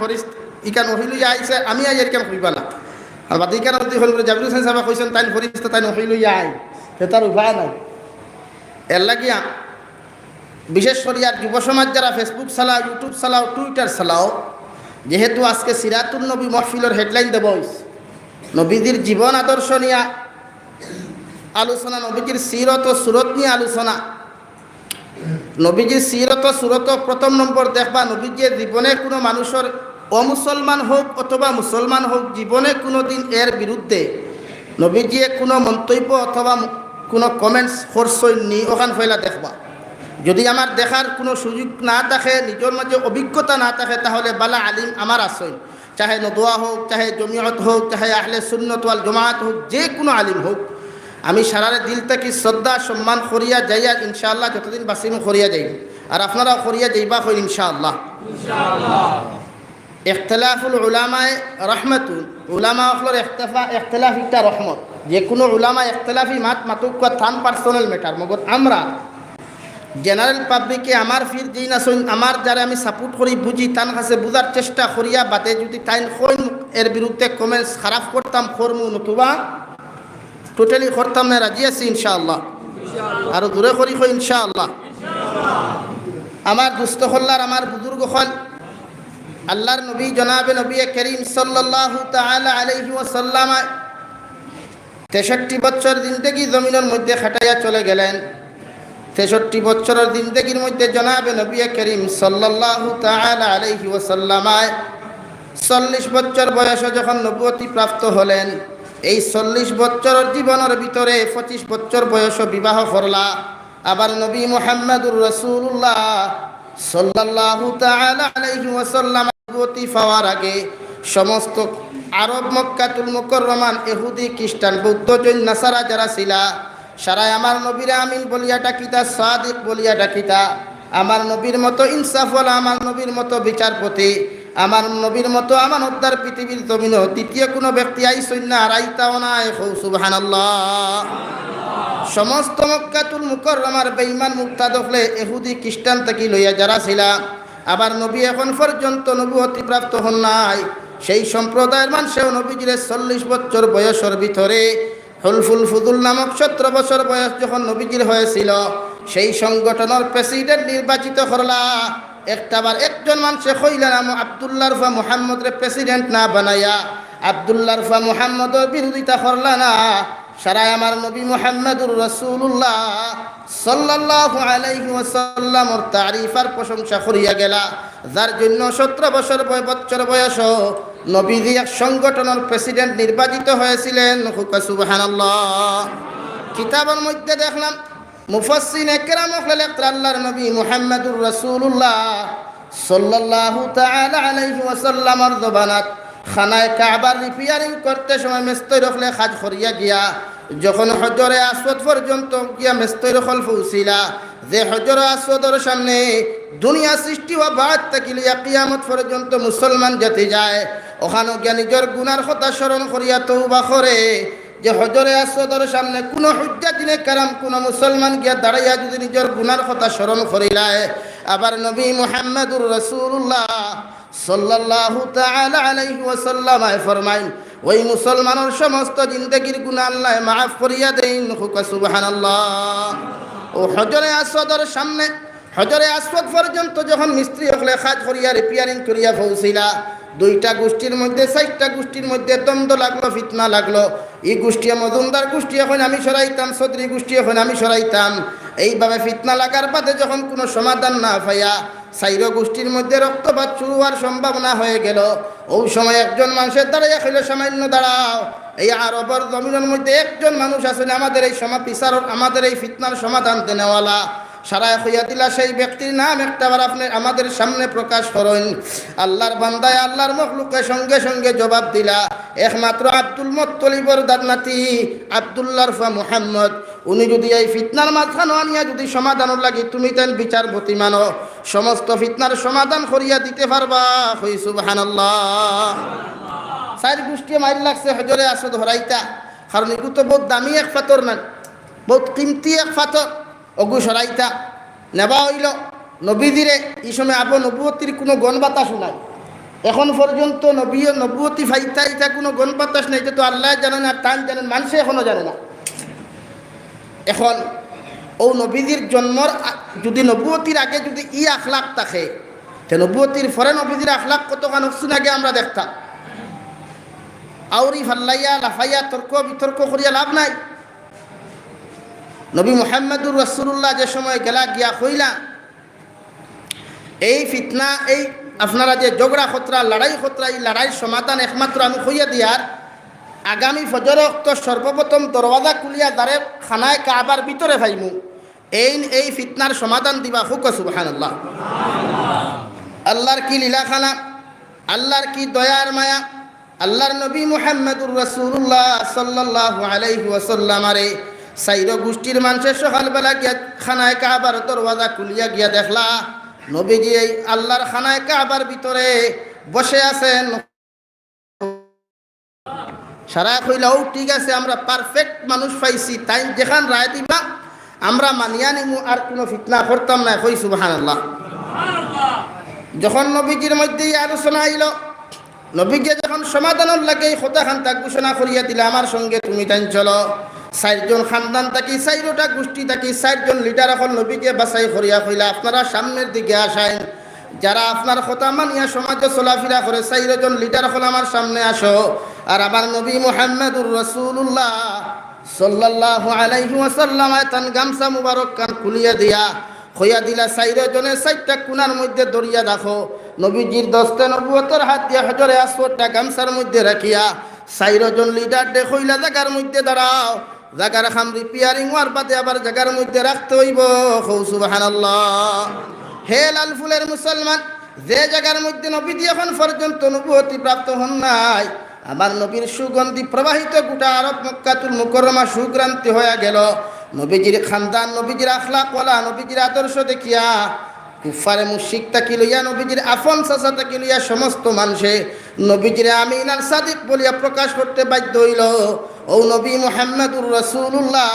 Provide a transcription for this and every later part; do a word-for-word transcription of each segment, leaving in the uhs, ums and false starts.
ফরিস্তা ইখান ওহি লইয়া আইছে, আমি আইয়ার ইখান কইবা না। আর বাদে ইখান যদি হল করে জাবির হোসেন সাহেব কইছইন, তাইন ফরিস্তা, তাইন ওহি লইয়া আইন, তে তার উপায় নাই। এর লাগিয়া বিশেষ করি আর যুব সমাজ যারা Facebook চালাও, YouTube চালাও, Twitter চালাও, যেহেতু আজকে সিরাতুন নবী মহফিলর headline দেওয়া অইছে, নবীজির জীবন আদর্শ নিয়া আলোচনা, নবীজির সিরত ও সুরত নিয়া আলোচনা। নবীজির সিরত ও সুরত প্রথম নম্বর দেখবা, নবীজিয়ে জীবনে কুনু মানুষর, অমুসলমান হউক অথবা মুসলমান হউক, জীবনে কুনুদিন এর বিরুদ্ধে নবীজিয়ে কুনু মন্তব্য অথবা মু-, কুনু comments করছইন নি, অখান পয়লা দেখবা। যদি আমার দেখার কুনু সুযোগ না থাকে, নিজর মাঝে অভিজ্ঞতা না থাকে, তাহলে বালা আলিম আমার আছইন, চাহে নদওয়া হউক, চাহে জমিয়ত হউক, চাহে আহলে সুন্নত ওয়াল জমাআত হউক, যে কুনু আলিম হউক, আমি সারারে দিল থাকি শ্রদ্ধা সম্মান করিয়া যাইয়ার, ইনশাআল্লাহ যতদিন বাঁচিমু করিয়া যাইমু। আর আপনারাও করিয়া যাইবা কইন ইনশাআল্লাহ। ইখতিলাফুল উলামায়ে রাহমাতুন, উলামা অকলর ইখতিফা-, ইখতিলাফ একটা রহমত। যে কুনু উলামা ইখতিলাফি মাত মাতুক্কা তান personal matter, মগর আমরা general public-এ আমার পীর যেইন আছইন, আমার যারে আমি support করি, বুঝি, তান কাছে বুঝার চেষ্টা করিয়া বাদে যদি তাইন কইন এর বিরুদ্ধে comments খারাপ করতাম, করমু, নতুবা totally করতাম না, রাজি আছি ইনশাআল্লাহ। আরো জোরে করি কই ইনশাআল্লাহ। আমার দুস্ত অকল আর আমার বুজুর্গ অকল, আল্লাহর নবী জনাবে নবী করিম সাল্লাল্লাহু তাআলা আলাইহি ওয়াসাল্লাম তেষট্টি বছর জিন্দেগি জমিনর মধ্যে খাটাইয়া চলে গেলেন। তেষট্টি বছরর জিন্দেগির মধ্যে জনাবে নবী করিম সাল্লাল্লাহু তাআলা আলাইহি ওয়াসাল্লাম চল্লিশ বছর বয়সে যখন নবুয়তি প্রাপ্ত হলেন, এই চল্লিশ বছরর জীবনর ভিতরে পঁচিশ বছর বয়সে বিবাহ করলা। আবার নবী মুহাম্মাদুর রাসূলুল্লাহ সাল্লাল্লাহু তাআলা আলাইহি ওয়াসাল্লাম নবুয়তি পাওয়ার আগে সমস্ত আরব, মক্কাতুল মুকাররমান, ইহুদি, খ্রিস্টান, বৌদ্ধ, জৈন, নাসারা যারা ছিলা, সারায় আমার নবীরে আমিন বলিয়া ডাকিতা, সাদিক বলিয়া ডাকিতা। আমার নবীর মতো ইনসাফওয়ালা, আমার নবীর মতো বিচারপতি, আমার নবীর মতো আমানতদার পৃথিবীর জমিনো দ্বিতীয় কুনু ব্যক্তি আইছইন না, আর আইতাও নায়। কও সুবহানাল্লাহ। সমস্ত মক্কাতুল মুকাররমার বেঈমান মুরতাদ অকলে, ইহুদি খ্রিস্টান থাকি লইয়া যারা ছিলা, আবার নবী এখন পর্যন্ত নবুয়তি প্রাপ্ত হন নাই, সেই সম্প্রদায়ের মানষেও নবীজিরে চল্লিশ বছর বয়সর ভিতরে হুলফুল ফুদুল নামক সতেরো বছর বয়স যখন নবীজির হয়েছিল, সেই সংগঠনর প্রেসিডেন্ট নির্বাচিত করলা। একটাবার একজন মানষে কইলা না, আব্দুল্লাহর ফুয়া মুহাম্মদরে প্রেসিডেন্ট না বানাইয়া আব্দুল্লাহর ফুয়া মুহাম্মদর বিরোধিতা করলা না। সারায় আমার নবী মুহাম্মাদুর রাসূলুল্লাহ সাল্লাল্লাহু আলাইহি ওয়াসাল্লামর তারিফ আর প্রশংসা করিয়া গেলা, যার জন্য সতেরো বছর বয়-, বছর বয়স নবীজি এক সংগঠনর প্রেসিডেন্ট নির্বাচিত হয়েছিলেন। কউক্কা সুবহানাল্লাহ। কিতাবর মধ্যে দেখলাম, মুফাসসিরিনে কেরাম অকলে লেখরা আল্লাহর নবী মুহাম্মাদুর রাসূলুল্লাহ সাল্লাল্লাহু তাআলা আলাইহি ওয়াসাল্লামর জমানাত খানায়ে কাবার রিপেয়ারিং করতে সময় মেস্তরি অকলে কাজ করিয়া গিয়া যখন হজরে আসওয়াদ পর্যন্ত গিয়া মেস্তরি অকল পৌঁছিলা, যে হজরে আসওয়াদর সামনে দুনিয়া সৃষ্টি হওয়া বাদ থাকি লইয়া কিয়ামত পর্যন্ত মুসলমান জাতি যায়, অখানো গিয়া নিজর গুনার কথা স্মরণ করিয়া তওবা করে, যে হজরে আসওয়াদর সামনে কুনু হুজ্জাতিনে কেরাম, কুনু মুসলমান গিয়া দাঁড়াইয়া যদি নিজর গুনার কথা স্মরণ করিলায়, আবার নবী মুহাম্মাদুর রাসূলুল্লাহ সাল্লাল্লাহু তাআলা আলাইহি ওয়াসাল্লাম ফরমাইন, ওই মুসলমানর সমস্ত জিন্দেগির গুনাহ আল্লায় মাফ করিয়া দেইন। কউক্কা সুবহানাল্লাহ। ও হজরে আসওয়াদর সামনে হজরে আসওয়াদ পর্যন্ত যখন মিস্ত্রি অকলে কাজ করিয়া রিপেয়ারিং করিয়া পৌঁছিলা, দুইটা গোষ্ঠীর মধ্যে, চাইরটা গোষ্ঠীর মধ্যে দ্বন্দ্ব লাগলো, ফিতনা লাগলো। ই গোষ্ঠীয়ে মজুমদার গোষ্ঠীয়ে কইন আমি সরাইতাম, চৌধুরী গোষ্ঠীয়ে কইন আমি সরাইতাম। এইভাবে ফিতনা লাগার বাদে যখন কুনু সমাধান না পাইয়া চাইরো গোষ্ঠীর মধ্যে রক্তপাত শুরু হওয়ার সম্ভাবনা হয়ে গেল, ওই সময় একজন মানষে দাঁড়াইয়া কইল, সামান্য দাঁড়াও, এই আরবর জমিনর মধ্যে একজন মানুষ আছইন আমাদের এই সমা-, বিচারর, আমাদের এই ফিতনার সমাধান দেনেওয়ালা। সারায় কইয়া দিলা, সেই ব্যক্তির নাম একটাবার আপনে আমাদের সামনে প্রকাশ করইন। আল্লাহর বান্দায়, আল্লাহর মখলুকে সঙ্গে সঙ্গে জবাব দিলা, একমাত্র আব্দুল মুত্তালিবর দাদনাতি আব্দুল্লাহর ফুয়া মুহাম্মদ, উনি যদি এই ফিতনার মাঝখানো আনিয়া যদি সমাধানর লাগি তুমি তাইন বিচারপতি মানো, সমস্ত ফিতনার সমাধান করিয়া দিতে পারবা। কই সুবহানাল্লাহ। চাইর গোষ্ঠীয়ে মাইর লাগছে হজরে আসওয়াদ হরাইতা, কারণ ইগু তো বউত দামি এক পাথর নানি, বউত কিমতি এক পাথর। অগু সরাইতা নেবা অইল নবীজিরে। ই সময় আবু নবুয়তির কুনু গন্ধ বাতাস নাই। এখন পর্যন্ত নবী, নবুয়তি পাইতা, ইটা কুনু গণ বাতাস নাই, ইটা তো আল্লায় জানইন আর তাইন জানইন, মানষে এখনো জানে না। এখন অউ নবীজির জন্মর আ-, যুদি নবুয়তির আগে যুদি ই আখলাক থাকে, তে নবুয়তির পরে নবীজির আখলাক কতখান অকছুন আগে আমরা দেখতাম। আউরি ফাল্লাইয়া, লাফাইয়া, তর্ক বিতর্ক করিয়া লাভ নাই। নবী মুহাম্মাদুর রাসূলুল্লাহ যে সময় গেলা গিয়া কইলা, এই ফিতনা, এই আপনারা যে ঝগড়া খতরা, লড়াই খতরা, ই লড়াইর সমাধান একমাত্র আমি কইয়া দিয়ার, আগামী ফজর অক্ত সর্বপ্রথম দরওয়াজা খুলিয়া যারে খানায়ে কাবার ভিতরে পাইমু, এইন এই ফিতনার সমাধান দিবা। কউক্কা সুবহানাল্লাহ। আল্লাহর কি লীলাখানা, আল্লাহর কি দয়ার মায়া, আল্লাহর নবী মুহাম্মাদুর রাসূলুল্লাহ সাল্লাল্লাহু আলাইহি ওয়াসাল্লামরে চাইরো গুষ্টির মানষে সকালবেলা গিয়া খানায়ে কাবার দরওয়াজা খুলিয়া গিয়া দেখলা, নবীজি এই আল্লাহর খানায়ে কাবার ভিতরে বসে আছেন। সারায় কইলা, "অউ ঠিক আছে, আমরা perfect মানুষ পাইছি, তাইন যেখান রায় দিবা আমরা মানিয়া নিমু, আর কুনু ফিতনা করতাম নায়।" কই সুবহানাল্লাহ। যখন নবীজির মধ্যে ই আলোচনা আইলো, নবীজি যখন সমাধানর লাগি ই কথাখানতা ঘোষণা করিয়া দিলা, "আমার সঙ্গে তুমি তাইন চলো।" চাইরজন খানদান থাকি, চাইরোটা গুষ্টি থাকি, চাইরজন leader অকল নবীজি বাছাই করিয়া কইলা, "আপনারা সামনের দিকে আসাইন, যারা আপনার কথা মানিয়া সমাজো চলাফিরা করে, চাইরজন leader অকল আমার সামনে আসো।" আর আমার নবী মুহাম্মাদুর রাসূলুল্লাহ সাল্লাল্লাহু আলাইহি ওয়াসাল্লাম তান গামছা মুবারকখান খুলিয়া দিয়া কইয়া দিলা, "চাইরো জনে চাইরটা কুনার মধ্যে ধরিয়া রাখো।" নবীজির দস্তে নবুয়তর হাত দিয়া হজরে আসওয়াদটা গামছার মধ্যে রাখিয়া চাইরো জন leader রে কইলা জাগার মধ্যে দাঁড়াও, জাগার কাম repairing অওয়ার বাদে আবার জাগার মধ্যে রাখতে অইবো। কও সুবহানাল্লাহ। হে লাল ফুলের মুসলমান, যে জাগার মধ্যে নবীজি এখন পর্যন্ত নবুয়তি প্রাপ্ত হন নাই, আমার নবীর সুগন্ধি প্রবাহিত গোটা আরব মক্কাতুল মুকাররমা সুঘ্রান্তি হইয়া গেল। নবীজির খানদান, নবীজির আখলাকওয়ালা, নবীজির আদর্শ দেখিয়া কুফফারে মুশরিক থাকি লইয়া, নবীজির আপন চাচা থাকি লইয়া সমস্ত মানষে নবীজিরে আমিন আর সাদিক বলিয়া প্রকাশ করতে বাধ্য অইল। অউ নবী মুহাম্মাদুর রাসূলুল্লাহ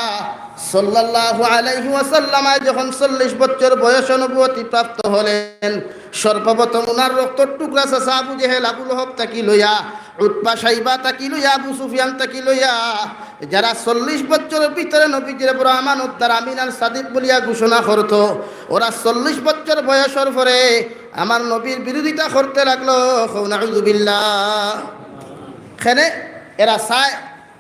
সাল্লাল্লাহু আলাইহি ওয়াসাল্লাম যখন চল্লিশ বছর বয়স নবুয়তি প্রাপ্ত হলেন, সর্বপ্রথম উনার রক্তর টুকরা চাচা আবু জেহেল, আবু লহব থাকি লইয়া, উতবা, শাইবা থাকি লইয়া, আবু সুফিয়ান থাকি লইয়া, যারা চল্লিশ বছরর ভিতরে নবীজিরে বড় আমানতদার, আমিন আর সাদিক বলিয়া ঘোষণা করতো, ওরা চল্লিশ বছর বয়সর পরে আমার নবীর বিরোধিতা করতে লাগলো। কও নাউজুবিল্লাহ। কেনে? এরা চায়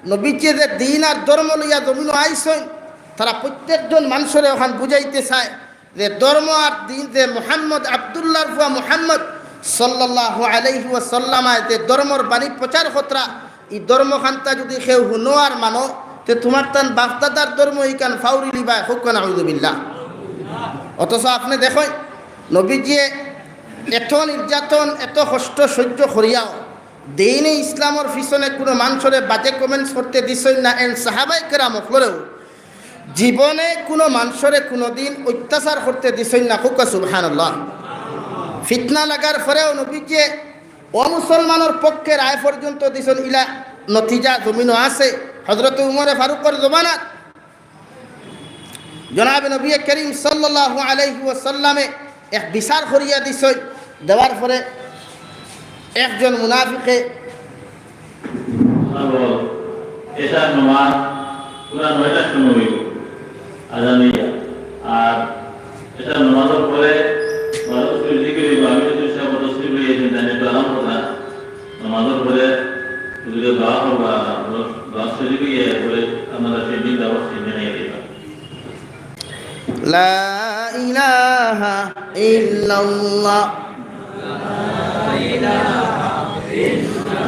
নবীজি যে দিন আর ধর্ম লইয়া জমিনো আইছইন, তারা প্রত্যেকজন মানষরে অখান বুঝাইতে চায় যে ধর্ম আর দিন যে মুহাম্মদ, আব্দুল্লাহর ফুয়া মুহাম্মদ সাল্লাল্লাহু আলাইহি ওয়াসাল্লাম যে ধর্মর বাণী প্রচার করতরা, ই ধর্মখানতা যুদি কেউ হুনো আর মানো, তে তুমার তান বাফদাদার ধর্ম ইখান ফাউরি লিবায়। কউক্কা নাউজুবিল্লাহ। অথচ আপনে দেখইন, নবীজিয়ে এত নির্যাতন, এত কষ্ট সহ্য করিয়াও দিনে ইসলামর পিছনে কুনু মানষরে বাজে comments করতে দিছইন না, এন সাহাবায়ে কেরাম অকলরেও জীবনে কুনু মানষরে কুনুদিন অত্যাচার করতে দিছইন না। কউক্কা সুবহানাল্লাহ। ফিতনা লাগার পরেও নবীজিয়ে অমুসলমানর পক্ষে রায় পর্যন্ত দিছইন, ইলা নতিজা জমিনো আছে। হযরতে উমরে ফারুকর জমানাত জনাবে নবী করিম সাল্লাল্লাহু আলাইহি ওয়াসাল্লামে এক বিচার করিয়া দিছইন, দেওয়ার পরে একজন মুনাফিকে এশার নামাজ পুরা নয়টার সময় অইবো, আজান দিয়া। আর এশার নামাজর পরে বারো তসবি জিকির অইবো। আমি তো সাহেব তসবি লইয়া দিন, জানি একটু আরাম করবা। নামাজর পরে হুজুরে দোয়া করবা, দোয়া শরীফ গিয়া পরে আপনারা সেই দিন দাওয়াত সেই জানাই দিবা। লা ইলাহা ইল্লাল্লাহ।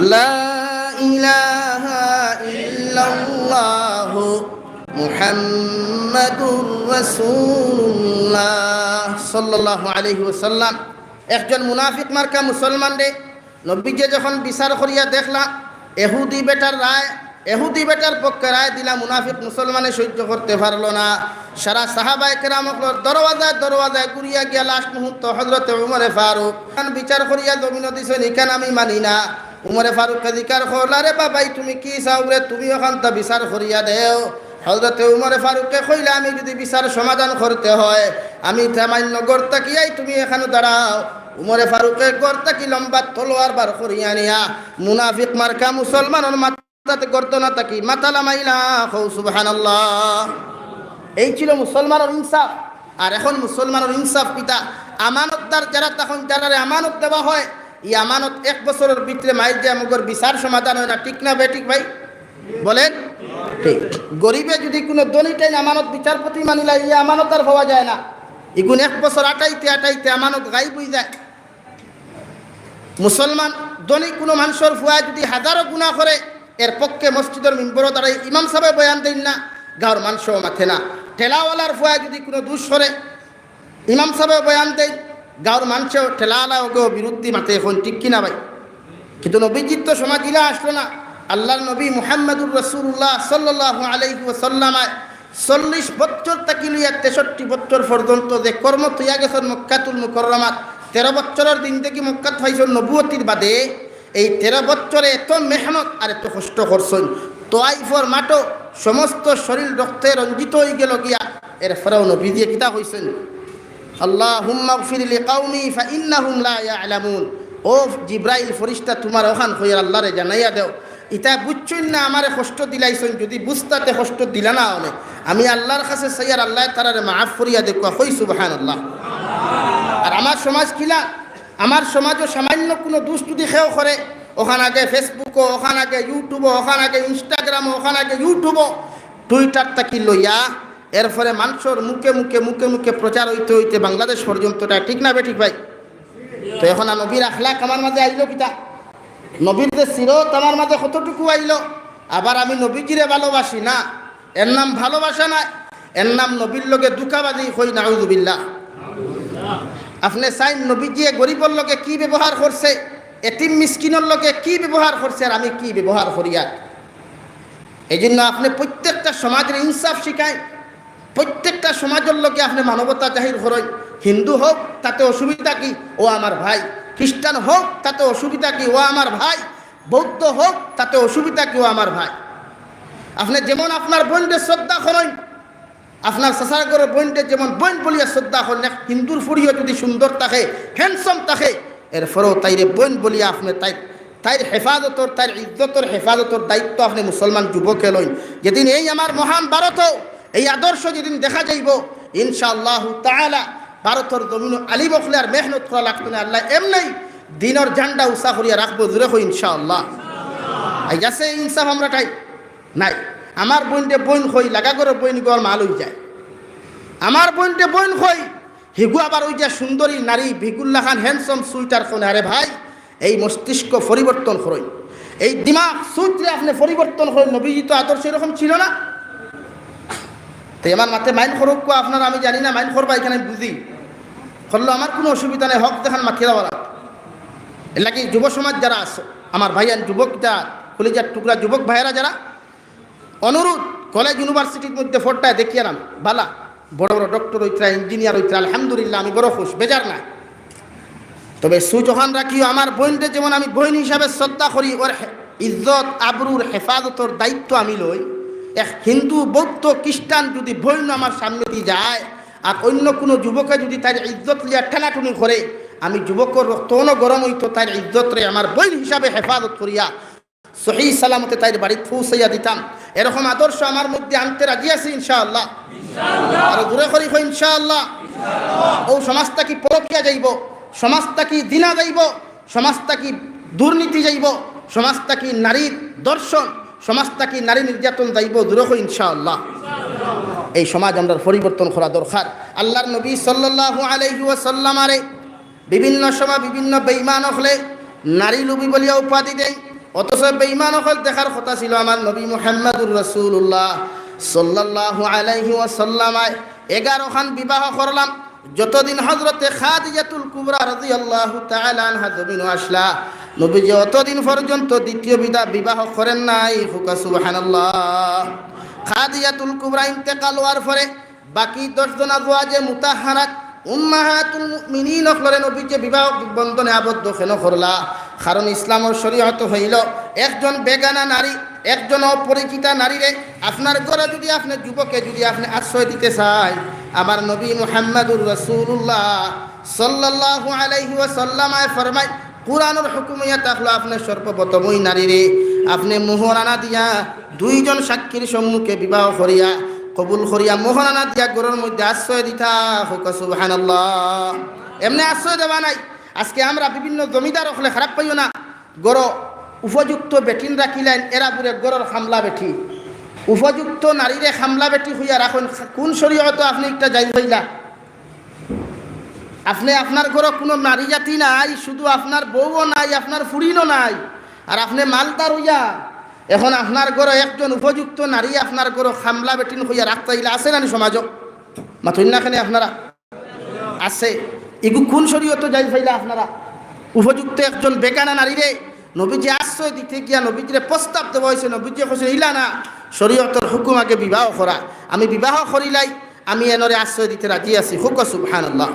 লা ইলাহা ইল্লাল্লাহু মুহাম্মাদুর রাসূলুল্লাহ সাল্লাল্লাহু আলাইহি ওয়াসাল্লাম। একজন মুনাফিক মার্কা মুসলমানরে নবীজিয়ে যখন বিচার করিয়া দেখলা, এহুদি বেটার রায়, এহুদি বেটার পক্ষে রায় দিলা, মুনাফিক মুসলমানে সহ্য করতে পারলো না। সারা সাহাবায়ে কেরাম অকলর দরওয়াজায় দরওয়াজায় ঘুরিয়া গিয়া last মুহূর্ত হযরতে উমরে ফারুক খান বিচার করিয়া জমিনো দিছইন, ইখান আমি মানি না। উমরে ফারুকে জিকার করলা, "রে বাবাই, তুমি কি চাও রে? তুমি অখানতা বিচার করিয়া দেও।" হযরতে উমরে ফারুকে কইলা, "আমি যুদি বিচার সমাধান করতে হয়, আমি তামাইন নগর থাকিয়াই তুমি এখানো দাঁড়াও।" উমরে ফারুকে ঘর থাকি লম্বা তলোয়ার বার করিয়া নিয়া মুনাফিক মার্কা মুসলমানর মাথাত গর্দনা থাকি মাথা লামাইলা। কও সুবহানাল্লাহ। এই ছিল মুসলমানর ইনসাফ। আর এখন মুসলমানর ইনসাফ কিতা? আমানতদার যারা, তখন যারারে আমানত দেওয়া হয়, ই আমানত এক বছরর ভিতরে মাইর যায় মগর বিচার সমাধান হয় না, ঠিক না বেঠিক ভাই? বলেন, ঠিক। গরিবে যদি কুনু ধনীটাইন আমানত বিচারপতি মানিলা, ই আমানত আর পাওয়া যায় না। ইগুন এক বছর আটাইতে আটাইতে আমানত গায়েব অই যায়। মুসলমান ধনী কুনু মানষর ফুয়ায় যদি হাজারো গুনা করে, এর পক্ষে মসজিদর মিম্বরো দাঁড়াই ইমাম সাবে বয়ান দেইন না, গাঁওর মানষেও মাতে না। ঠেলাওয়ালার ফুয়ায় যদি কুনু দুষ করে, ইমাম সাবে বয়ান দেইন, গাঁওর মানষেও ঠেলাওয়ালাও গেও বিরুদ্ধে মাতে, এখন ঠিক কিনা ভাই? কিন্তু নবীজির তো সমাজ ইলা আসলো না। আল্লাহর নবী মুহাম্মাদুর রাসূলুল্লাহ সাল্লাল্লাহু আলাইহি ওয়াসাল্লাম চল্লিশ বছর থাকি লইয়া তেষট্টি বছর পর্যন্ত যে কর্ম থইয়া গেছেন মক্কাতুল মুকাররমাত, তেরো বছরর দিন থাকি মক্কাত পাইছেন নবুয়তির বাদে, এই তেরো বছরে এত মেহনত আর এত কষ্ট করছেন, তোয়াইফর মাঠো সমস্ত শরীর রক্তে রঞ্জিত হয়ে গেল গিয়া। এরপরেও নবীজিয়ে কিতা কইছেন? "আল্লাহুম্মা গফির লিকাউমি ফাইন্নাহুম লা ইয়ালামুন।" ও জিব্রাইল ফরিস্তা, তুমার অখান কইয়ার আল্লাহরে জানাইয়া দেও, ইতায় বুঝছইন না আমারে কষ্ট দিলাইছইন, যদি বুঝতা তে কষ্ট দিলা না অনে। আমি আল্লাহর কাছে চাইয়ার আল্লায় তারারে মাফ করিয়া দেউক্কা, কই সুবহানাল্লাহ। আর আমার সমাজ কিলা? আমার সমাজও সামান্য কুনু দুষ যদি কেউ করে, অখান আগে Facebook-ও, অখান আগে YouTube-ও, অখান আগে Instagram-ও, অখান আগে YouTube-ও, Twitter থাকি লইয়া এরপরে মানষর মুখে মুখে, মুখে মুখে প্রচার অইতে অইতে বাংলাদেশ পর্যন্ত, ইটা ঠিক না বেঠিক ভাই? তো এখন আর নবীর আখলাক আমার মাঝে আইলো কিতা? নবীর যে সিরত আমার মাঝে কতটুকু আইলো? আবার আমি নবীজিরে ভালোবাসি না, এর নাম ভালোবাসা নায়, এর নাম নবীর লগে ধুকাবাজি, কই নাউজুবিল্লাহ। আপনে চাইন নবীজিয়ে গরিবর লগে কি ব্যবহার করছে, এতিম মিসকিনর লগে কি ব্যবহার করছে, আর আমি কি ব্যবহার করিয়ার। এই জন্য আপনে প্রত্যেকটা সমাজরে ইনসাফ শিখাইন, প্রত্যেকটা সমাজর লগে আপনে মানবতা জাহির করইন। হিন্দু হোক, তাতে অসুবিধা কি? ও আমার ভাই। খ্রিস্টান হোক, তাতে অসুবিধা কি? ও আমার ভাই। বৌদ্ধ হোক, তাতে অসুবিধা কি? ও আমার ভাই। আপনে যেমন আপনার বইনরে শ্রদ্ধা করইন, আপনার চাচার ঘরর বইনরে যেমন বইন বলিয়া শ্রদ্ধা করইন, এক হিন্দুর ফুড়িও যদি সুন্দর থাকে, handsome থাকে, এরপরেও তাইরে বইন বলিয়া আপনে তাই, তাইর হেফাজতর, তাইর ইজ্জতর হেফাজতর দায়িত্ব আপনে মুসলমান যুবকে লইন। যেদিন এই আমার মহান ভারতও এই আদর্শ যেদিন দেখা যাইবো, ইনশাআল্লাহু তাআলা ভারতর জমিনো আলিম অকলে আর মেহনত করা লাগতো না। আল্লায় এমনেই দিনর ঝান্ডা উঁচা করিয়া রাখবো, জোরে কই ইনশাআল্লাহ। আইজ আছে এই ইনসাফ আমরাটাই নাই। আমার বইনরে বইন কই, লাগা ঘরর বইন ঘর মাল অই যায়। আমার বইনরে বইন কই, হিগু আবার অউ যে সুন্দরী নারী, হিগুরলাখান handsome sweetheart কইন। আরে ভাই, এই মস্তিষ্ক পরিবর্তন করইন, এই দিমাগ সোচরে আপনে পরিবর্তন করইন। নবীজি তো আদর্শ এরকম ছিল না। তো আমার মাতে mind করউক্কা আপনারা, আমি জানি না, mind করবা, ইখান আমি বুঝি। করলো আমার কুনু অসুবিধা নাই, হক যেখান মাতিয়া দেওয়ালা। এর লাগি যুব সমাজ যারা আছো, আমার ভাইয়াইন যুবক, যা কলিজার টুকরা যুবক ভাইয়েরা যারা, অনুরোধ, কলেজ ইউনিভার্সিটির মধ্যে ফোরটায় দেখিয়া নাম, বালা, বড় বড় ডক্টর অইতরা, ইঞ্জিনিয়ার অইতরা, আলহামদুলিল্লাহ, আমি বড় খুশ, বেজার নাই। তবে সুচ অখান রাখিও, আমার বইনরে যেমন আমি বইন হিসাবে শ্রদ্ধা করি, ওর হে-, ইজ্জত, আবরুর হেফাজতর দায়িত্ব আমি লই। এক হিন্দু, বৌদ্ধ, খ্রিস্টান যদি বইন আমার সামনেদি যায়, আর অইন্য কুনু যুবকে যদি তার ইজ্জত লইয়া ঠেলাঠুলি করে, আমি যুবকর রক্ত অনো গরম অইতো, তার ইজ্জতরে আমার বইন হিসাবে হেফাজত করিয়া সহি সালামতে তাইর বাড়িত পৌঁছাইয়া দিতাম। এরকম আদর্শ আমার মধ্যে আনতে রাজি আছি ইনশাআল্লাহ। আরো জোরে করি কই ইনশাআল্লাহ। অউ সমাজ থাকি পরকিয়া যাইবো, সমাজ থাকি জিনা যাইবো, সমাজ থাকি দুর্নীতি যাইবো, সমাজ থাকি নারীর ধর্ষণ, সমাজ থাকি নারী নির্যাতন যাইবো, জোরে কই ইনশাআল্লাহ। এই সমাজ আমরার পরিবর্তন করা দরকার। আল্লাহর নবী সাল্লাল্লাহু আলাইহি ওয়াসাল্লামরে বিভিন্ন সময় বিভিন্ন বেঈমান অকলে নারী লোভী বলিয়া উপাধি দেয়, অথচ বেঈমান অকল দেখার কথা ছিল আমার নবী মুহাম্মাদুর রাসূলুল্লাহ সাল্লাল্লাহু আলাইহি ওয়াসাল্লাম। এগারো খান বিবাহ করলাম, যতদিন হযরতে খাদিজাতুল কুবরা রাদিয়াল্লাহু তাআলা আনহা জমিনো আসলা, নবীজি অতদিন পর্যন্ত দ্বিতীয় বিধা বিবাহ করেন নাই। কউক্কা সুবহানাল্লাহ। খাদিজাতুল কুবরা ইন্তেকাল হওয়ার পরে বাকি দশ জন আজওয়াজে মুতাহহারাত, উম্মাহাতুল মুমিনিন অকলরে নবীজি বিবাহ বন্ধনে আবদ্ধ কেন করলা? কারণ ইসলামর শরীয়ত হইল, একজন বেগানা নারী, একজন অপরিচিতা নারীরে আপনার ঘরো যদি আপনে যুবকে যদি আপনে আশ্রয় দিতে চায়, আমার নবী মুহাম্মাদুর রাসূলুল্লাহ সাল্লাল্লাহু আলাইহি ওয়াসাল্লাম আয় ফরমায়, কুরআনর হুকুম ইয়া থাকলো, আপনে সর্বপ্রথম ওই নারীরে আপনে মোহরানা দিয়া দুইজন সাক্ষীর সম্মুখে বিবাহ করিয়া, কবুল করিয়া, মোহরানা দিয়া ঘরর মধ্যে আশ্রয় দিতা। কউক্কা সুবহানাল্লাহ। এমনে আশ্রয় দেওয়া নায়। আজকে আমরা বিভিন্ন জমিদার অকলে, খারাপ পাইও না, ঘরো উপযুক্ত বেটিন রাখিলাইন, এরা বুলে ঘরর কামলা বেটি। উপযুক্ত নারীরে কামলা বেটি কইয়া রাখইন, কুন শরীয়তো আপনে ইটা জায়েজ পাইলা? আপনে, আপনার ঘরো কুনু নারী জাতি নাই, শুধু আপনার বউও নাই, আপনার ফুড়িনও নাই, আর আপনে মালদার অইয়া এখন আপনার ঘরো একজন উপযুক্ত নারী আপনার ঘরো কামলা বেটিন কইয়া রাখতা, ইলা আছে না নি সমাজো? মাতইন না কেনে আপনারা? আছে। ইগু কুন শরীয়তো জায়েজ পাইলা আপনারা? উপযুক্ত একজন বেগানা নারীরে নবীজি আশ্রয় দিতে গিয়া নবীজিরে প্রস্তাব দেওয়া অইছে, নবীজি কইছইন, "ইলা না, শরীয়তর হুকুম আগে বিবাহ করা। আমি বিবাহ করিলাই, আমি এনরে আশ্রয় দিতে রাজি আছি।" কউক্কা সুবহানাল্লাহ।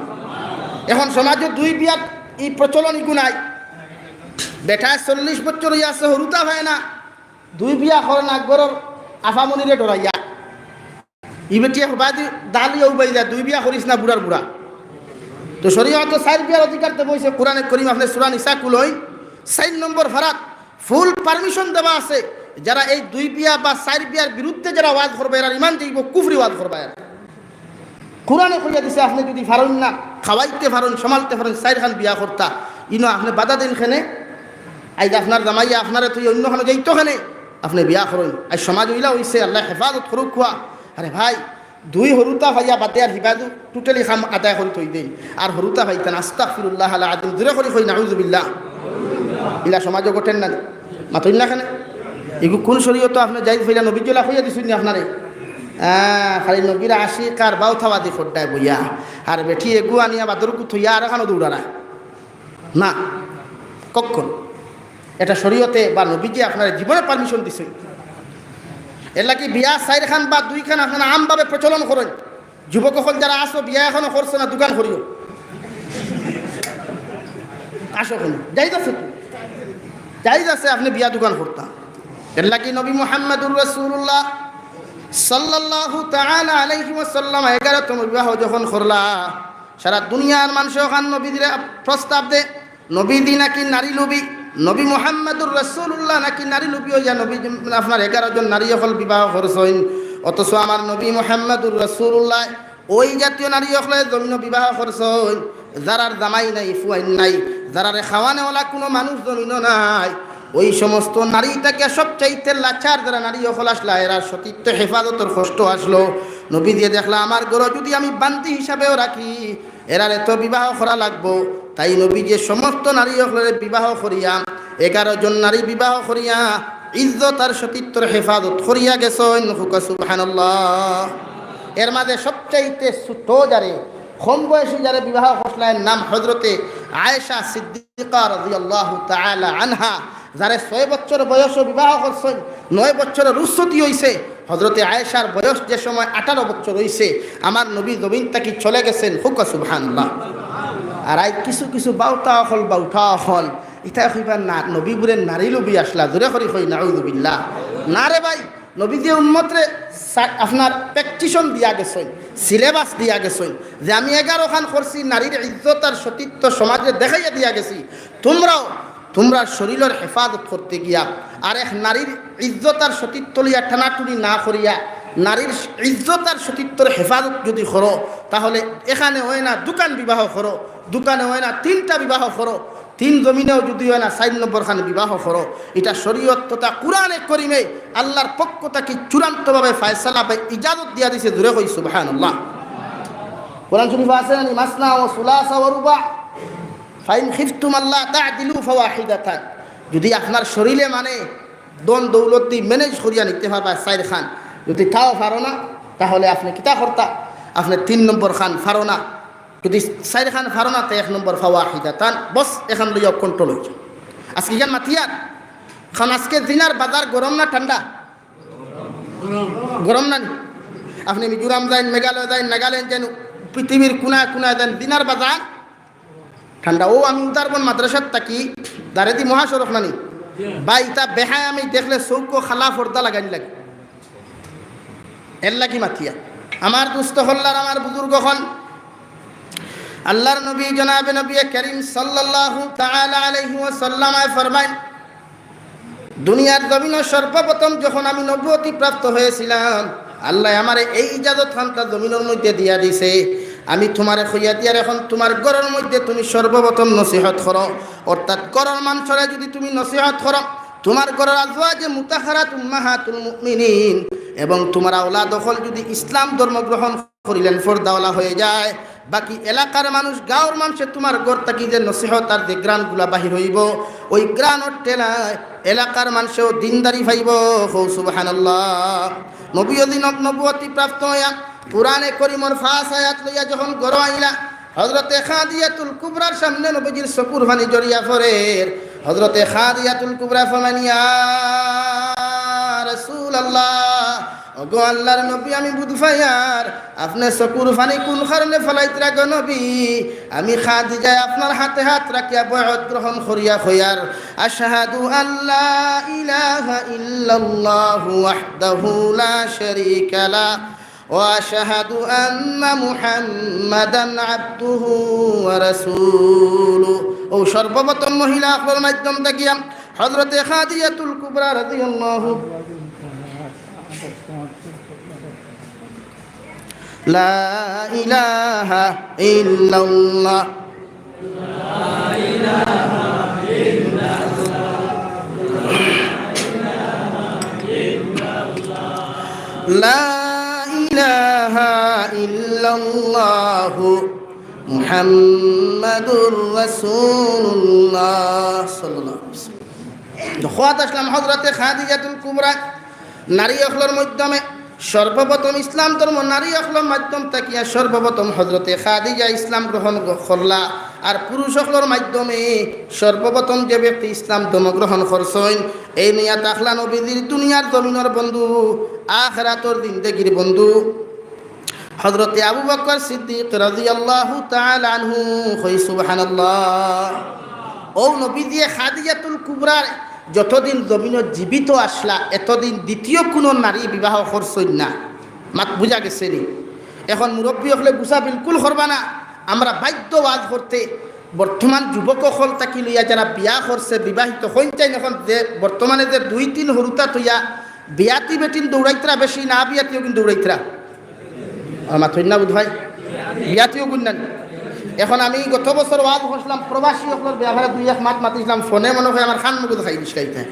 এখন সমাজো দুই বিয়ার ই প্রচলন ইগু নাই। বেটায় চল্লিশ বছর অইয়া আছে, হুরুতা পায় না, দুই বিয়া করে না, ঘরর আফামনিরে ডরাইয়া। ই বেটিয়ে হবাদি দালি উবাই যায়, "দুই বিয়া করিস না, বুড়ার বুড়া।" তো শরীয়তো চাইর বিয়ার অধিকার তো বইছে, কোরআনে করিম আপনে সূরা নিসা খুলইন, চাইর নম্বর পারাত full permission দেওয়া আছে। যারা এই দুই বিয়া বা চাইর বিয়ার বিরুদ্ধে যারা ওয়াজ করবা, এরার ইমান যাইবো, কুফরি ওয়াজ করবা এরা। কোরআনে কইয়া দিছে, আপনে যুদি পারইন না, খাওয়াইতে পারইন, সামালতে পারইন, চাইরখান বিয়া করতা, ইনো আপনে বাধা দেইন কেনে? আইজ আপনার জামাইয়ে আপনারে থইয়া অইন্য খানো যাইতো কেনে? আপনে বিয়া করইন। আইজ সমাজ অইলা অইছে, আল্লায় হেফাজত করউক খুয়া। আরে ভাই, দুই হুরুতা পাইয়া বাদে আর হিবাদু totally কাম আদায় করি থই দেইন। আর হুরুতা পাইতা না, আস্তাগফিরুল্লাহ আল আযীম, জোরে করি কই, নাউজুবিল্লাহ। ইলা সমাজো ঘটের না নি? মাতইন না কেনে? ইগু কুন শরীয়তো আপনে জায়েজ পাইলা? নবীজি অলা কইয়া দিছইন নি আপনারে? আহ, খালি নবীর আশিক আর বাউতাবাদি খোড্ডায় বইয়া। আর বেটি এগু আনিয়া বাদরকু থইয়া আরখানো দৌড়ারা। না, কখন? এটা শরীয়তে বা নবীজি আপনারে জীবনে permission দিছইন। এরলাগি বিয়া চাইরখান বা দুইখান আপনারা আমভাবে প্রচলন করইন। যুবক অকল যারা আছো, বিয়া এখনো করছো না, দুইখান করিও। আসো কেনে? জায়েজ আছে তো? জায়েজ আছে আপনে বিয়া দুইখান করতা। এরলাগি নবী মুহাম্মাদুর রাসূলুল্লাহ সাল্লাল্লাহু তাআলা আলাইহি ওয়াসাল্লাম এগারোতম বিবাহ যখন করলা, সারা দুনিয়ার মানষে অখান নবীজিরে প্রস্তাব দে, নবীজি নাকি নারী লোভী, নবী মুহাম্মাদুর রাসূলুল্লাহ নাকি নারী লোভী অইয়া নবী আপনার এগারো জন নারী অকল বিবাহ করছইন। অথচ আমার নবী মুহাম্মাদুর রাসূলুল্লাহ ওই জাতীয় নারী অকলরে জমিনো বিবাহ করছইন, যারার জামাই নাই, ফুয়াইন নাই, যারারে খাওয়ানেওয়ালা কুনু মানুষ জমিনো নাই, ওই সমস্ত নারী থাকি সবচাইতে লাচার যারা নারী অকল আছলা, এরার সতীত্ব হেফাজতর কষ্ট আছলো। নবীজিয়ে দেখলা, আমার ঘরো যুদি আমি বান্দি হিসাবেও রাখি, এরারে তো বিবাহ করা লাগবো। তাই নবীজিয়ে সমস্ত নারী অকলরে বিবাহ করিয়া, এগারো জন নারী বিবাহ করিয়া, ইজ্জত আর সতীত্বর হেফাজত করিয়া গেছইন। কউক্কা সুবহানাল্লাহ। এর মাঝে সবচাইতে ছোট যারে, কম বয়সী যারে বিবাহ করছলা, এর নাম হযরতে আয়েশা সিদ্দিকা রাদিয়াল্লাহু তাআলা আনহা। যারে ছয় বছর বয়সো বিবাহ করছইন, নয় বছরর রুখসতি অইছে। হযরতে আয়েশার বয়স যে সময় আঠারো বছর অইছে, আমার নবী জমিন থাকি চলে গেছইন। কউক্কা সুবহানাল্লাহ। আর আইজ কিছু কিছু বাউতা অকল, বাউতা অকল, ইতা কইবা না, নবী বুলে নারী লোভী আছলা, জোরে করি কই, নাউজুবিল্লাহ। না রে ভাই, নবীজিয়ে উম্মতরে সা-, আপনার practice দিয়া গেছইন, syllabus দিয়া গেছইন, যে আমি এগারোখান করছি, নারীর ইজ্জত আর সতীত্ব সমাজে দেখাইয়া দিয়া গেছি। তুমরাও তুমরার শরীলর হেফাজত করতে গিয়া আর এক নারীর ইজ্জত আর সতীত্ব লইয়া টানাটুনি না করিয়া নারীর ইজ্জত আর সতীত্বর হেফাজত যুদি করো, তাহলে এখানে অয় না, দুইখান বিবাহ করো, দুইখানে অয় না, তিনটা বিবাহ করো, তিন জমিনেও যুদি অয় না, চাইর নম্বরখান বিবাহ করো। ইটা শরীয়ত তথা কুরআনে করিমে আল্লার পক্ষ থাকি চূড়ান্তভাবে ফয়সালা বা ইজাজত দিয়া দিছে। জোরে কই সুবহানাল্লাহ। কোরআন শরীফো আছে না নি, মাসনা ওয়া সুলাসা ওয়া রুবা, ফাইন খিফতুম আল্লা তা'দিলু ফাওয়াহিদাতান। যুদি আপনার শরীলে মানে ধন দৌলত দি manage করিয়া নিতে পারবা চাইরখান, যুদি তাও পারো না, তাহলে আপনে কিতা করতা? আপনে তিন নম্বরখান পারো না, যুদি চাইরখান পারো না, তে এক নম্বর ফাওয়াহিদাতান, বস, এখান লইয়া control অইছে। আজকে ইখান মাতিয়ার, কারণ আজকে জিনার বাজার গরম না ঠান্ডা? গরম না নি? আপনে মিজোরাম যাইন, মেঘালয় যাইন, নাগাল্যান্ড যাইন, পৃথিবীর কুনায় কুনায় যাইন, জিনার বাজার ঠান্ডা। ও আমি উদারবন মাদ্রাসাত থাকি, দারেদি মহাসড়ক না নি? ভাই, ইতা বেহায়া আমি দেখলে চউখো কালা পর্দা লাগানি লাগে। এরলাগি মাতিয়া। আমার দুস্ত অকল আর আমার বুজুর্গ অকল, আল্লাহর নবী জনাবে নবী করিম সাল্লাল্লাহু তাআলা আলাইহি ওয়াসাল্লাম ফরমাইন, দুনিয়ার জমিনো সর্বপ্রথম যখন আমি নবুয়তি প্রাপ্ত হয়েছিলাম, আল্লায় আমারে এই ইজাজত খানটা জমিনর মধ্যে দিয়া দিছে। আমি তুমারে কইয়া দিয়ার, এখন তুমার ঘরর মধ্যে তুমি সর্বপ্রথম নসিহত করো, অর্থাৎ ঘরর মানষরে যদি তুমি নসিহত করো, তুমার ঘরর আজওয়াজে মুতাহহারাত উম্মাহাতুল মুমিনিন এবং তুমার আওলাদ অকল যদি ইসলাম ধর্ম গ্রহণ করিলাইন, পর্দাওয়ালা হয়ে যায়, বাকি এলাকার মানুষ, গাঁওর মানষে তুমার ঘর থাকি যে নসিহত আর যে ঘ্রাণগুলা বাহির অইবো, ওই ঘ্রাণর ঠেলায় এলাকার মানষেও দিনদারি পাইবো। কও সুবহানাল্লাহ। নবী অদি নব-, নবুয়তি প্রাপ্ত হইয়া কোরআনে করিমর পাঁচ আয়াত লইয়া যখন ঘরো আইলা, হযরতে খাদিজাতুল কুবরার সামনে নবীজির চকুর পানি ঝরিয়া পড়ের। হযরতে খাদিজাতুল কুবরা ফরমাইন, "ইয়া রাসূলুল্লাহ, ওগো আল্লাহর নবী, আমি বুঝ পাইয়ার, আপনে চকুর পানি কুন কারণে ফালাইতরা গো নবী? আমি খাদিজায় আপনার হাতে হাত রাখিয়া বয়ত গ্রহণ করিয়া কইয়ার, আশহাদু আল্লা ইলাহা ইল্লাল্লাহু ওয়াহদাহু লা শারীকা লাহ, ওয়া আশহাদু আন্না মুহাম্মাদান আবদুহু ওয়া রাসূলুহু।" ও সর্বপ্রথম মহিলা অকলর মাধ্যম থাকিয়া হযরতে খাদিজাতুল কুবরা রাদিয়াল্লাহু লা ইলাহা ইল্লাল্লাহ। লা ইলাহা ইল্লাল্লাহু মুহাম্মাদুর রাসূলুল্লাহ সাল্লাল্লাহু আলাইহি ওয়াসাল্লাম। তো খোয়াত আসলাম হযরতে খাদিজাতুল কুবরা নারী অকলর মাধ্যমে সর্বপ্রথম ইসলাম ধর্ম নারী অকলর মাধ্যম থাকিয়া সর্বপ্রথম হযরতে খাদিজা ইসলাম গ্রহণ গ-, করলা। আর পুরুষ অকলর মাধ্যমে সর্বপ্রথম যে ব্যক্তি ইসলাম ধর্ম গ্রহণ করছইন, এই নিয়া থাকলা নবীজির দুনিয়ার জমিনর বন্ধু, আখিরাতর জিন্দেগির বন্ধু। হযরতে আবু বকর সিদ্দিক রাদিয়াল্লাহু তাআলা আনহু, কই সুবহানাল্লাহ। ও নবীজিয়ে খাদিজাতুল কুবরার যতদিন জমিনো জীবিত আসলা, এতদিন দ্বিতীয় কুনু নারী বিবাহ করছইন না। মাত বুঝা গেছে নি? এখন মুরব্বি অকলে গুসা বিলকুল করবা না। আমরা বাধ্য ওয়াজ করতে। বর্তমান যুবক অকল থাকি লইয়া যারা বিয়া করছে, বিবাহিত হইন চাইন, এখন যে বর্তমানে যে দুই তিন হুরুতা থইয়া বিয়াতি বেটিন দৌড়াইতরা বেশি না বিয়াতি অগুইন দৌড়াইতরা? আর মাতইন না বুধ ভাই, বিয়াতি অগুইন না। এখন আমি গত বছর ওয়াজ করছিলাম, প্রবাসী অকলর ব্যাপারে দুই এক মাত মাতিছিলাম, ফোনে মনে হয় আমার কান মুখ খাই দিস খাইতে।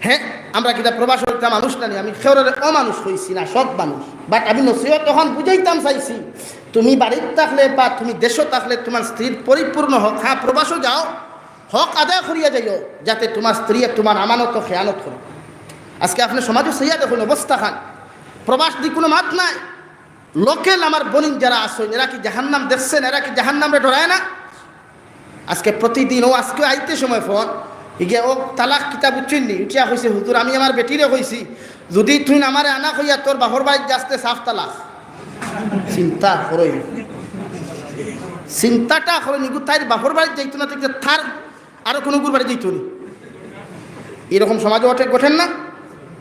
হ্যাঁ, আমরা কিতা প্রবাস অইতা মানুষ না নি? আমি কেউরে অমানুষ কইছি না, সব মানুষ। But আমি নসিহত তখন বুঝাইতাম চাইছি, তুমি বাড়িত থাকলে বা তুমি দেশো থাকলে তুমার স্ত্রীর পরিপূর্ণ হক, হ্যাঁ, প্রবাসো যাও, হক আদায় করিয়া যাইও, যাতে তুমার স্ত্রীয়ে তুমার আমানতো খেয়ানত করে। আজকে আপনে সমাজো চাইয়া দেখইন অবস্থা খান, প্রবাস দি কুনু মাত নাই। Local আমার বইন যারা আছইন, এরা কি জাহান্নাম দেখছইন? এরা কি জাহান্নামরে ডরায় না? আজকে প্রতিদিন, ও আজকে আইতে সময় ফোন, ইগে ও তালাক কিতা বুঝছইন নি? উঠিয়া কইছে, "হুজুর, আমি আমার বেটিরে কইছি, যুদি তুইন আমারে আনা কইয়া তোর বাপর বাড়িত যাস্তে সাফ তালাক।" চিন্তা করইন, চিন্তাটা করইন, ইগু তাইর বাপর বাড়িত যাইতো না, তাইলে তার আরো কুনুগুর বাড়িত যাইতো নি? এরকম সমাজো অটে ঘটের না?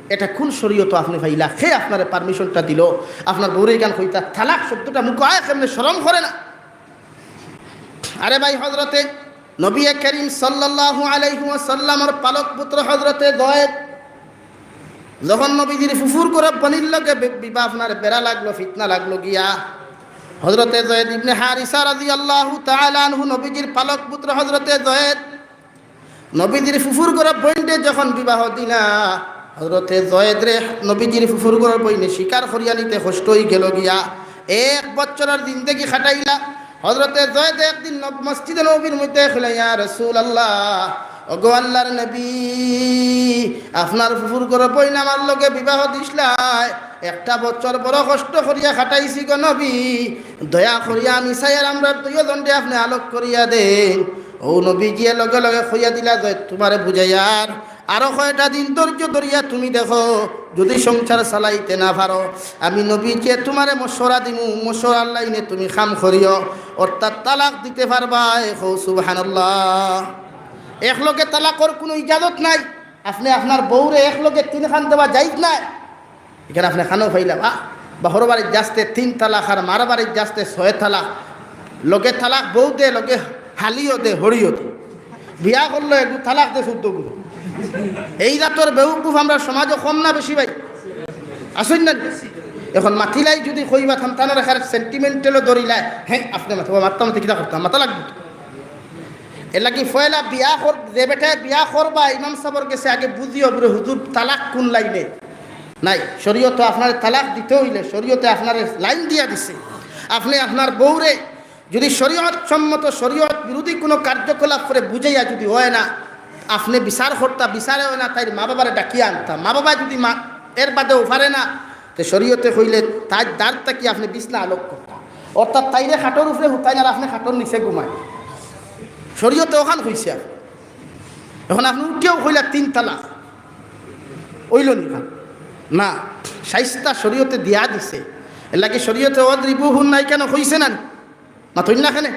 এটা কুন শরীয়তো আপনে পাইলা? কে আপনারে permission টা দিলো? আপনার বউরে ইখান কইতা, তালাক শব্দটা মুখো আয় কেমনে, শরম করে না? আরে ভাই, হযরতে নবী করিম সাল্লাল্লাহু আলাইহি ওয়াসাল্লামর পালক পুত্র হযরতে জয়েদ যখন নবীজির ফুফুর ঘরর বইনর লগে বি-, বিবাহ আপনার বেড়া লাগলো, ফিতনা লাগলো গিয়া, হযরতে জয়েদ ইবনে হারিসা রাদিয়াল্লাহু তাআলা আনহু, নবীজির পালক পুত্র হযরতে জয়েদ, নবীজির ফুফুর ঘরর বইনরে যখন বিবাহ দিলা, হযরতে জয়েদরে নবীজির ফুফুর ঘরর বইনে স্বীকার করিয়া নিতে কষ্ট অই গেলো গিয়া। এক বছরর জিন্দেগি কাটাইলা। হযরতে জয়েদ একদিন নব-, মসজিদে নববীর মধ্যে কইলা, "ইয়া রাসূলুল্লাহ, ওগো আল্লাহর নবী, আপনার ফুফুর ঘরর বইন আমার লগে বিবাহ দিছলায়, একটা বছর বড় কষ্ট করিয়া কাটাইছি গো নবী, দয়া করিয়া আমি চাইয়ার আমরার দুইওজনরে আপনে আলোক করিয়া দেইন।" ও নবীজিয়ে লগে লগে কইয়া দিলা, "জয়েদ, তুমারে বুঝাইয়ার, আরো কয়টা দিন ধৈর্য ধরিয়া তুমি দেখো, যুদি সংসার চালাইতে না পারো, আমি নবীজিয়ে তুমারে মশওয়ারা দিমু, মশওয়ারার লাইনে তুমি কাম করিও, অর্থাৎ তালাক দিতে পারবায়।" কও সুবহানাল্লাহ। একলগে তালাকর কুনু ইজাজত নাই। আপনে আপনার বউরে একলগে তিনখান দেওয়া জায়েজ নাই। ইখান আপনে কানো পাইলা, বা বাপর বাড়িত যাস্তে তিন তালাক আর মার বাড়িত যাস্তে ছয় তালাক। লগে তালাক বউ দে, লগে হালিও দে, হড়িও দে। বিয়া করলো এগু, তালাক দে চৌদ্দ গু। এই জাতর বেউকুফ আমরার সমাজো কম না বেশি ভাই? আছইন না? অখন মাতিলাই যুদি কইবা থাম, তানরে খালি sentimental-ও ধরিলায়, হে, আপনে মাতবা, মাততাম মাতে কিতা করতাম, মাতা লাগবো তো। এরলাগি পয়লা বিয়া কর-, যে বেটায় বিয়া করবা, ইমাম সাবর গেছে আগে বুঝিও, বুলে, "হুজুর, তালাক কুন লাইনে?" নাই, শরীয়তো আপনারে তালাক দিতে অইলে শরীয়তে আপনারে লাইন দিয়া দিছে। আপনে আপনার বউরে যুদি শরীয়ত সম্মত, শরীয়ত বিরোধী কুনু কার্যকলাপ করে বুঝাইয়া যুদি অয় না, আপনে বিচার করতা, বিচারে অয় না, তাইর মা-বাবারে ডাকিয়া আনতা। মা-বাবায় যুদি মা-, এর বাদেও পারে না, তে শরীয়তে কইলে তাইর দাঁড় থাকি আপনে বিছনা আলোক করতা। অর্থাৎ তাইরে খাটর উপরে হুতাইন আর আপনে খাটর নিচে ঘুমাইন। শরীয়তে অখান কইছে। আর অখন আপনে উঠিয়াউ কইলা তিন তালাক, অইলো নি? না, শাইস্তা শরীয়তে দিয়া দিছে। এরলাগি শরীয়তে "ওয়াদরিবুহুন্না" ইখানো কইছে না? মাতইন না কেনে?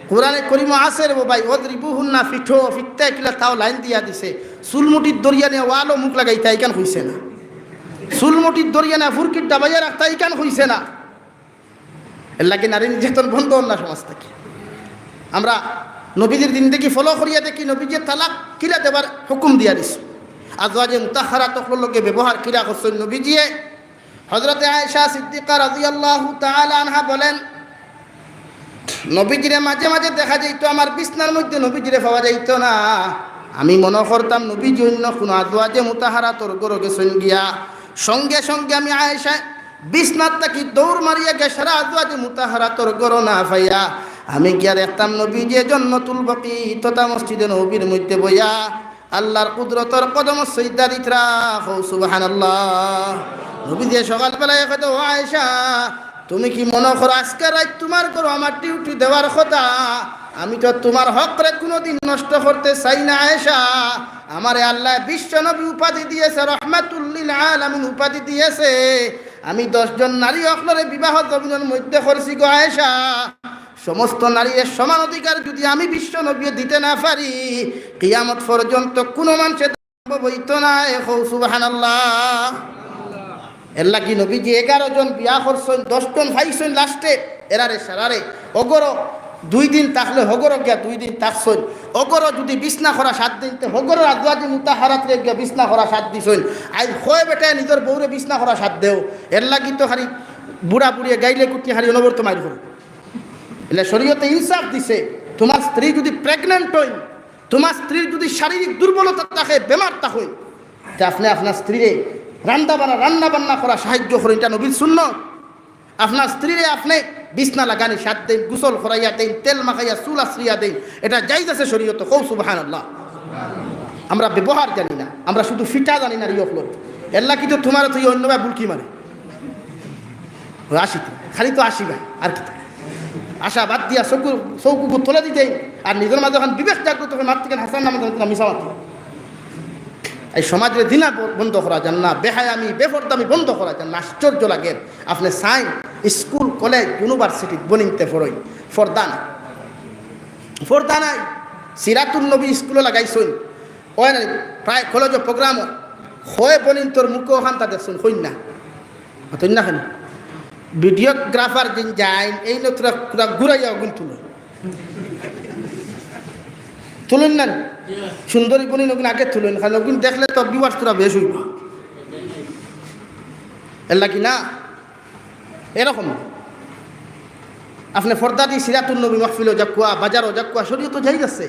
কোরআনে করিমো আছে রে ভাই, "ওয়াদরিবুহুন্না", ফিঠো, ফিট্টা কিলা তাও লাইন দিয়া দিছে। চুলমুঠির দরিয়া নিয়া ওয়ালো মুখ লাগাইতা, ইখান কইছে না। চুলমুঠির দরিয়া নিয়া ফুরকির ডাবাইয়া রাখতা, ইখান কইছে না। এরলাগি নারী নির্যাতন বন্ধ অর না সমাজ থাকি। আমরা নবীজির জিন্দেগি follow করিয়া দেখি, নবীজিয়ে তালাক কিলা দেবার হুকুম দিয়া দিছে। আজওয়াজে মুতাহহারাত অকলর লগে ব্যবহার কিলা করছইন নবীজিয়ে। হযরতে আয়েশা সিদ্দিকা রাদিয়াল্লাহু তাআলা আনহা বলেন, নবীজিরে মাঝে মাঝে দেখা যাইতো, আমার বিছনার মধ্যে নবীজিরে পাওয়া যাইতো না। আমি মনো করতাম নবীজি অইন্য কুনু আজওয়াজে মুতাহহারাতর ঘরো গেছইন গিয়া। সঙ্গে সঙ্গে আমি আয়েশা বিছনার থাকি দৌড় মারিয়া গিয়া সারা আজওয়াজে মুতাহহারাতর ঘরো না পাইয়া আমি গিয়া দেখতাম নবীজি জন্নতুল বকি তথা মসজিদে নববীর মধ্যে বইয়া আল্লার কুদরতর কদমো সইজদা দিতরা। কও সুবহানাল্লাহ। নবীজিয়ে সকালবেলায় কইতা, "ও আয়েশা, তুমি কি মনো করো আইজকা রাইত তুমার ঘরো আমার duty দেওয়ার কথা? আমি তো তুমার হকরে কুনুদিন নষ্ট করতে চাই না আয়েশা। আমারে আল্লায় বিশ্ব নবী উপাধি দিয়েছে, রহমাতুল লিল আলামিন উপাধি দিয়েছে। আমি দশ জন নারী অকলরে বিবাহ জমিনর মধ্যে করছি গো আয়েশা। সমস্ত নারীরে সমান অধিকার যুদি আমি বিশ্ব নবীয়ে দিতে না পারি, কিয়ামত পর্যন্ত কুনু মানষে সম্ভব অইতো নায়।" কও সুবহানাল্লাহ। এরলাগি নবীজি এগারো জন বিয়া করছইন, দশ জন পাইছইন last-এ, এরারে সারারে অগরো দুই দিন থাকলে হগরো গিয়া দুই দিন থাকছইন। অগরো যুদি বিছনা করা সাত দিন, তে হগরো আজওয়াজে মুতাহহারাতরে গিয়া বিছনা করা সাত দিছইন। আইজ কয় বেটায় নিজর বউরে বিছনা করা সাত দেও? এরলাগি তো খালি বুড়া বুড়িয়ে গাইলে কুটি খালি অনবরত মাইর করে। এলে শরীয়তে ইনসাফ দিছে, তুমার স্ত্রী যুদি pregnant অইন, তুমার স্ত্রীর যুদি শারীরিক দুর্বলতা থাকে, বেমার থাকে, তে আপনে আপনার স্ত্রীরে রান্দা বান্না, রান্না বান্না করা সাহায্য করইন, ইটা নবীর সুন্নত। আপনার স্ত্রীরে আপনে বিছনা লাগানি সাত দেইন, গোসল করাইয়া দেইন, তেল মাখাইয়া চুল আছড়িয়া দেইন, ইটা জায়েজ আছে শরীয়তে। কও সুবহানাল্লাহ। আমরা ব্যবহার জানি না, আমরা শুধু ফিটা জানি নারী অকলর। এরলাগি তো তুমারে থুইয়া অইন্য বায় বুলকি মারে। ওই আশি তো, খালি তো আশি ভাই, আর কিতা? আশা বাদ দিয়া চউখ, চউখ তলে দিতে, আর নিজর মাঝে অখন বিবেক জাগ্রত অয়, মাততে কেন হাসান নামে জানতে না, মিছা মাততে। এই সমাজরে জিনা ব-, বন্ধ করা যার না, বেহায়ামি, বেপর্দামি বন্ধ করা যার না। আশ্চর্য লাগে, আপনে চাইন স্কুল, কলেজ, ইউনিভার্সিটি বনিনতে পড়ইন, পর্দা নাই, পর্দা নাই। সিরাতুন নবী স্কুলো লাগাইছইন, অয় না, প্রায় কলেজো program অয়, কয় বনিন্তর মুখো অখানতা দেখছইন, কইন না। মাতইন না কেন? Videographer দিন যাইন, এই নতুরা পুরা ঘুরাইয়া অগুন তুলইন। তুলইন না? সুন্দরী বনিন অগুন আগে তুলইন, কারণ অগুন দেখলে তো viewers তুরা বেশ অইবা। এরলাগি না? এরকম। আপনে পর্দা দি সিরাতুন নবী মাহফিলো যাউক্কা, বাজারো যাউক্কা, শরীয়তো জায়েজ আছে।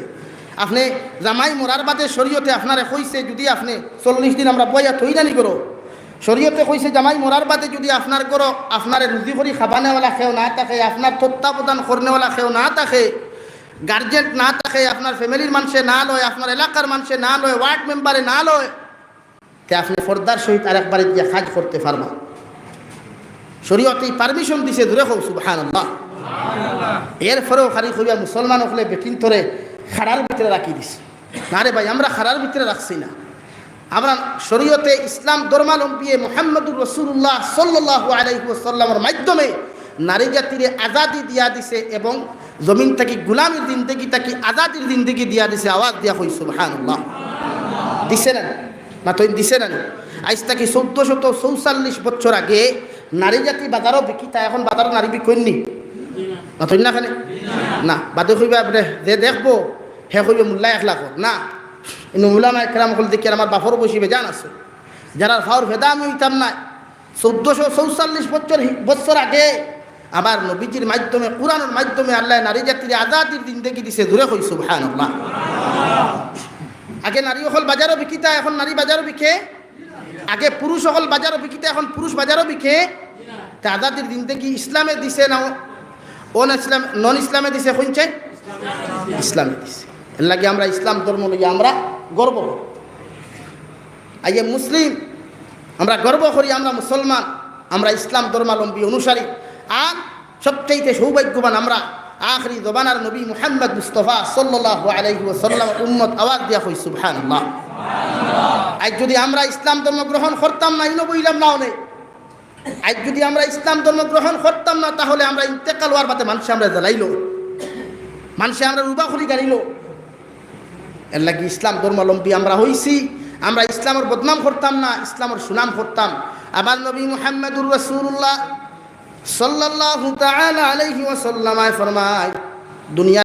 আপনে জামাই মরার বাদে শরীয়তে আপনারে কইছে, যুদি আপনে চল্লিশ দিন আমরা বইয়া থইরানি করো, শরীয়তে কইছে জামাই মরার বাদে যুদি আপনার ঘরো আপনারে রুজি করি খাবানেওয়ালা কেউ না থাকে, আপনার তত্ত্বাবধান করনেওয়ালা কেউ না থাকে, গার্জেন না থাকে, আপনার ফ্যামিলির মানষে না লয়, আপনার এলাকার মানষে না লয়, ওয়ার্ড মেম্বারে না লয়, তে আপনে পর্দার সহিত আরেক বাড়িত গিয়া কাজ করতে পারবা। শরীয়তে এই permission দিছে, জোরে কও সুবহানাল্লাহ। এরপরেও খালি কইবা মুসলমান অকলে বেটিন্তরে খাড়ার ভিতরে রাখি দিছে। না রে ভাই, আমরা খাড়ার ভিতরে রাখছি না। আমরা শরীয়তে ইসলাম ধর্মাবলম্বী মুহাম্মদুর রাসূলুল্লাহ সাল্লাল্লাহু আলাইহি ওয়াসাল্লামর মাধ্যমে নারী জাতিরে আজাদি দিয়া দিছে এবং জমিন থাকি গুলামির জিন্দেগি থাকি আজাদির জিন্দেগি দিয়া দিছে। আওয়াজ দিয়া কই সুবহানাল্লাহ। দিছে না? মাতইন দিছে না? আইজ থাকি চৌদ্দশত চৌচল্লিশ বছর আগে নারী জাতি বাজারো বিকিতা, অখন বাজারো নারী বিকইন নি? মাতইন না কেনে? না, বাদে কইবা আপনে, যে দেখবো, হে কইবো মোল্লা এক লাখ। না, ইনো উলামায়ে কেরাম অকল দেখিয়ার আমার বাপর বয়সী বেজান আছে, যারার ফাওর ফেদা আমি অইতাম নায়। চৌদ্দশো চৌচল্লিশ বছর হি-, বছর আগে আমার নবীজির মাধ্যমে, কোরআনর মাধ্যমে আল্লায় নারী জাতিরে আজাদির জিন্দেগি দিছে। জোরে কই সুবহানাল্লাহ। আগে নারী অকল বাজারো বিকিতা, এখন নারী বাজারো বিকে। আগে পুরুষ অকল বাজারো বিকিতা, এখন পুরুষ বাজারো বিকে। তে আজাদির জিন্দেগি ইসলামে দিছে না অন ইসলাম, নন ইসলামে দিছে? কইন চাই? ইসলামে দিছে। এর লাগি আমরা ইসলাম ধর্ম লইয়া আমরা গর্ব করি। আইয়ে মুসলিম, আমরা গর্ব করি আমরা মুসলমান, আমরা ইসলাম ধর্মাবলম্বী অনুসারী। আর সবচাইতে সৌভাগ্যবান আমরা আখরি জমানার নবী মুহাম্মদ মুস্তফা সাল্লাল্লাহু আলাইহি ওয়াসাল্লাম উম্মত। আওয়াজ দিয়া কই সুবহানাল্লাহ। আইজ যুদি আমরা ইসলাম ধর্ম গ্রহণ করতাম না, ইনো বইলাম না অনে, আইজ যুদি আমরা ইসলাম ধর্ম গ্রহণ করতাম না, তাহলে আমরা ইন্তেকাল অওয়ার বাদে মানষে আমরারে জ্বালাইলো, মানষে আমরারে উবা করি গালিলো। এর লাগি ইসলাম ধর্মাবলম্বী আমরা অইছি, আমরা ইসলামর বদনাম করতাম না, ইসলামর সুনাম করতাম। আবার নবী মুহাম্মদুর রাসূলুল্লাহ সাল্লাল্লাহু তাআলা আলাইহি ওয়াসাল্লাম ফরমায়, দুনিয়া